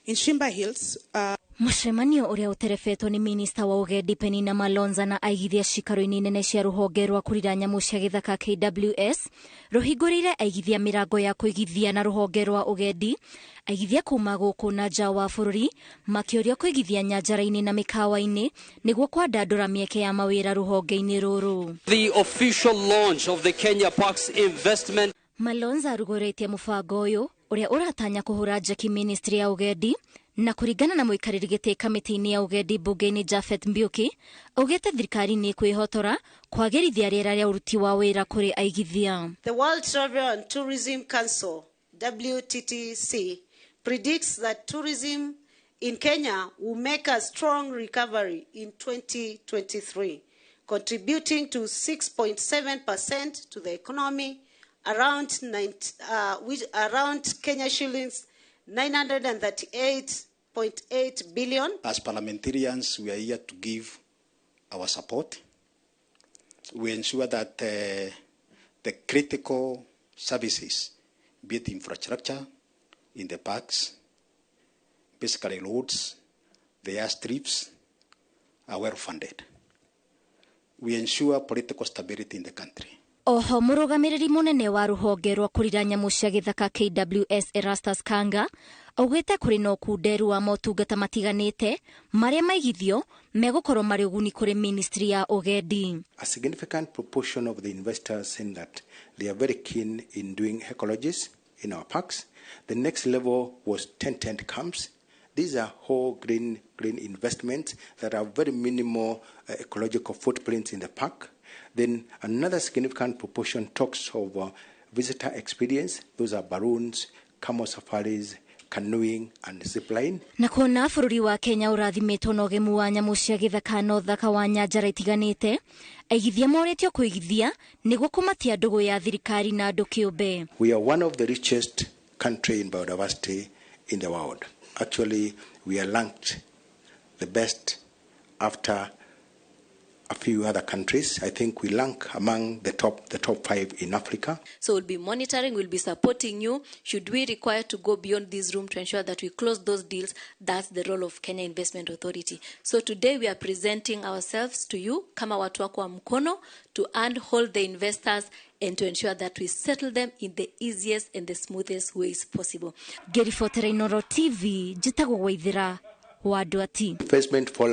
In Shimba Hills, Mũcemanio ũrĩa ũterebetwo nĩ minista wa ũgendi Penina Malonza na aigithia cikaro-inĩ nene cia rũhonge rwa kũrira nyamũ cia gĩthaka KWS rũhingũrĩire aigithia mĩrango ya kũigithia na rũhonge rwa ũgendi. Aigithia kuma gũkũ na nja wa bũrũri makĩũrio kũigithia nyanjara-inĩ na mĩkawa-inĩ nĩguo kwandandũra mĩeke ya mawĩra rũhonge-inĩ rũrũ. The official launch of the Kenya Parks Investment Malonza arugũrĩtie mũbango ũyũ ũrĩa ũratanya kũhũra njeki ministry ya ũgendi, na kũringana na mũikarĩri gĩtĩ kamĩtĩ-inĩ ya ũgendi mbunge-inĩ Japhet Mbiuki, augĩte thirikari nĩ ĩkwĩhotora kwagĩrithia rĩera rĩa ũruti wa wĩra kũrĩ aigithia. The World Travel and Tourism Council, WTTC, predicts that tourism in Kenya will make a strong recovery in 2023, contributing to 6.7% to the economy, around Kenya shillings 938.8 billion. As parliamentarians, we are here to give our support. We ensure that the critical services, be it infrastructure in the parks, basically roads, the airstrips, are well funded. We ensure political stability in the country. Oho mũrũgamĩrĩri mũnene wa rũhonge rwa kũrira nyamũ cia gĩthaka KWS Erastus Kanga augĩte kũrĩ na ũkunderu wa motungata matiganĩte marĩa maigithio megũkorwo marĩ ũguni kũrĩ ministry ya ũgendi. A significant proportion of the investors saying that they are very keen in doing ecologies in our parks. The next level was 10 tent camps. These are whole green investments that have very minimal ecological footprints in the park. Then another significant proportion talks of visitor experience. Those are balloons, camel safaris, canoeing and zipline. Na kuona bũrũri wa Kenya ũrathimĩtwo na ũgemu wa nyamũ cia gĩthaka na ũthaka wa nyanjara itiganĩte, aigithia morĩtio kũigithia nĩguo kũmatia ndũgũ ya thirikari na andũ kĩũmbe. We are one of the richest country in biodiversity in the world. Actually, we are ranked the best after a few other countries. I think we rank among the top five in Africa. So we'll be monitoring, we'll be supporting you. Should we require to go beyond this room to ensure that we close those deals, that's the role of Kenya Investment Authority. So today we are presenting ourselves to you kama watu wako wa mkono to handhold the investors and to ensure that we settle them in the easiest and the smoothest ways possible. Ngĩribotera Inoro TV, njĩtagwo Waithĩra wa Ndwati. Investment Forum.